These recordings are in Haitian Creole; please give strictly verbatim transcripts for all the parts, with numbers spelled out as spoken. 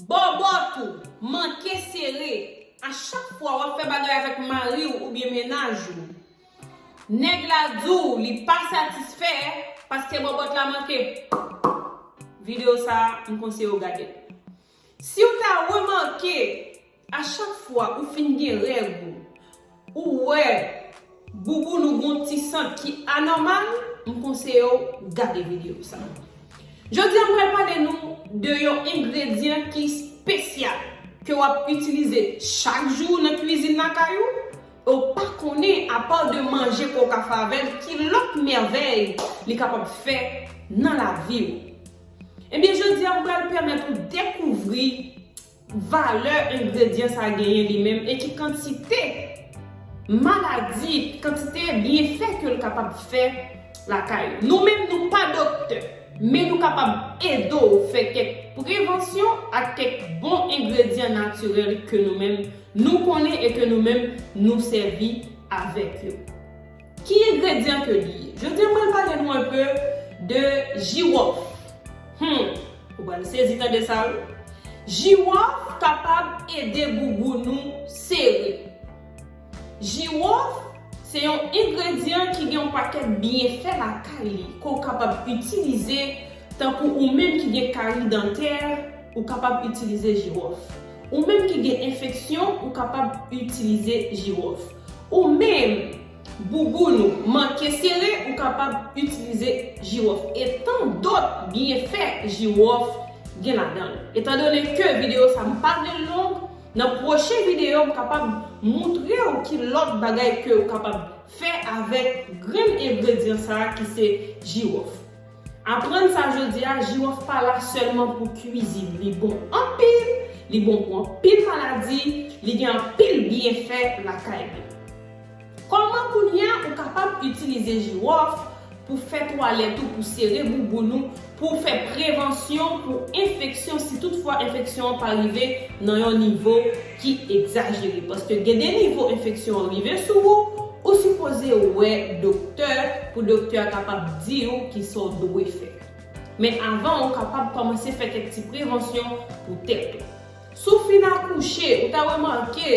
Bòbòt ou manke sere. A chak fwa w ap fè bagay avèk mari w oubyen mennaj ou, nèg la di w li pa satisfè paske bòbòt la manke. Videyo sa a, m konseye w gade l. Si w ta remake, a chak fwa ou fin gen règ ou, ou wè bouboun ou gon ti sant ki anòmal, m konseye w gade videyo sa. Jodi a, m pral pale nou de yon engredyan ki espesyal, ke w ap itilize chak jou nan kwizin lakay ou, e w pa konnen, apa de manje ke w ka fè avè l, ki lòt mèvèy li kapab fè nan lavi w. Ebyen, jodi a, m pral pèmèt ou dekouvri valè engredyan sa a genyen li menm e ki kantite maladi, kantite byenfè ke l kapab fè lakay ou. Nou menm, nou pa doktè, men nou kapab ede w fè kèk prevansyon ak kèk bon engredyan natirèl ke nou menm nou konnen e ke nou menm nou sèvi avèk yo. Ki engredyan ke li ye? Jodi a, mwen pale nou enpe de jiwòf. Hmm, ou pral sezi tande sa, wi. Jiwòf kapab ede bouboun ou sere. Jiwòf se yon engredyan ki gen yon pakèt byenfè lakay li, ke w kapab itilize, tankou ou menm ki gen kari dantè, ou kapab itilize jiwòf. Ou menm ki gen enfeksyon, ou kapab itilize jiwòf. Ou menm, bouboun ou manke sere, ou kapab itilize jiwòf. E tan dòt byenfè jiwòf gen ladan l. Etandone ke videyo sa m pa vle l long, nan pwochen videyo m kapab moutre w ki lòt bagay ke w kapab fè avèk grenn engredyan sa a ki se jiwòf. Aprann sa jodi a, jiwòf pa la sèlman pou kwizin. Li bon anpil, li bon pou anpil maladi, li gen anpil byenfè lakay li. Kòman kounye a ou kapab itilize jiwòf pou fè twalèt ou, pou sere bouboun ou, pou fè prevansyon pou enfeksyon, si toutfwa enfeksyon an pa rive nan yon nivo ki egzajere? Paske gen de nivo enfeksyon an rive sou ou, ou sipoze wè doktè pou doktè a kapab di w kisa w dwe fè. Men avan, ou kapab kòmanse fè kèk ti prevansyon pou tèt ou. Si w fin akouche, ou ta remake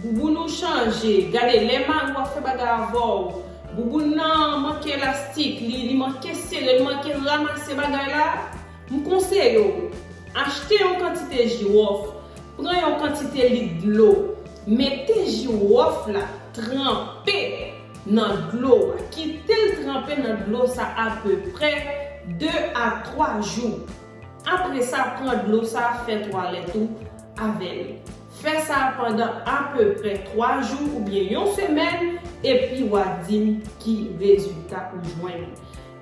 bouboun ou chanje, gade lè mari w ap fè bagay avè w, bouboun nan manke elastik, li, li manke sere, li manke ranmase bagay la, m konseye w achte yon kantite jiwòf, pran yon kantite lit dlo, mete jiwòf la tranpe nan dlo a, kite l tranpe nan dlo sa apeprè de a twa jou. Apre sa, pran dlo sa, fè twalèt ou avè l. Fè sa pandan apeprè twa jou oubyen yon semèn, epi w a di m ki rezilta ou jwenn.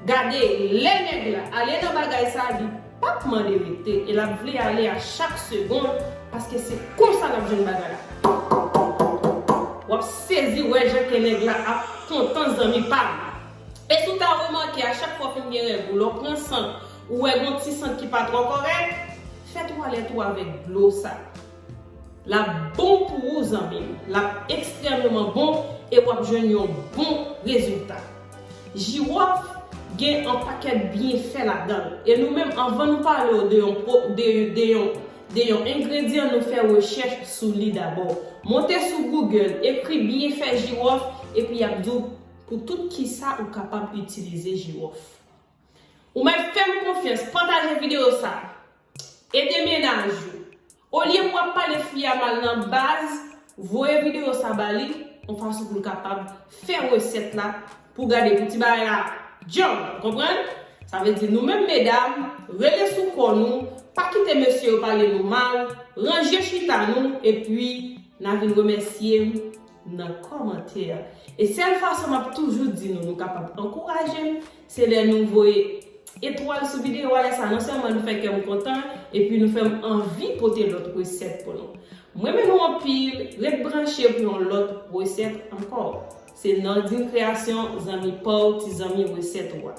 Gade, lè nèg la ale nan bagay sa, li p ap mande rete, e l ap vle ale a chak segonn, paske se konsa n ap jwenn bagay la. W ap sezi wè jan ke nèg la ap kontan, zanmi pa m. E si w ta remake, a chak fwa w fin gen règ ou, lè w pran sant, ou wè gon ti sant ki pa twò kòrèk, fè twalèt ou avèk dlo sa. L ap bon pou ou, zanmi m. L ap ekstrèmeman bon e w ap jwenn yon bon rezilta. Jiwòf gen yon pakèt byenfè ladan l. E nou menm, anvan nou pale w de yon pwo-, de, de yon, de yon engredyan, nou fè rechèch sou li dabò. Monte sou Google, ekri byenfè jiwòf, epi y ap di w pou tout kisa ou kapab itilize jiwòf. Ou mèt fè m konfyans, pataje videyo sa. Ede mennaj ou. Olye pou w ap pale fi a mal nan baz, voye videyo sa ba li, yon fason pou l kapab fè resèt la, pou gade pou ti bagay la djanm, konprann? Sa vle di nou menm medam, rele sou kò nou, pa kite mesye yo pale nou mal, ranje chita nou, epi n a vin remèsye m nan kòmantè a. E sèl fason m ap toujou di nou, nou kapab ankouraje m, se lè nou voye etwal sou videyo a. Lè sa, non sèlman nou fè kè m kontan, epi nou fè m anvi pote lòt resèt pou nou. M renmen nou anpil, ret branche pou yon lòt resèt ankò. Se Nordine Création, zanmi pa w, ti zanmi resèt ou a.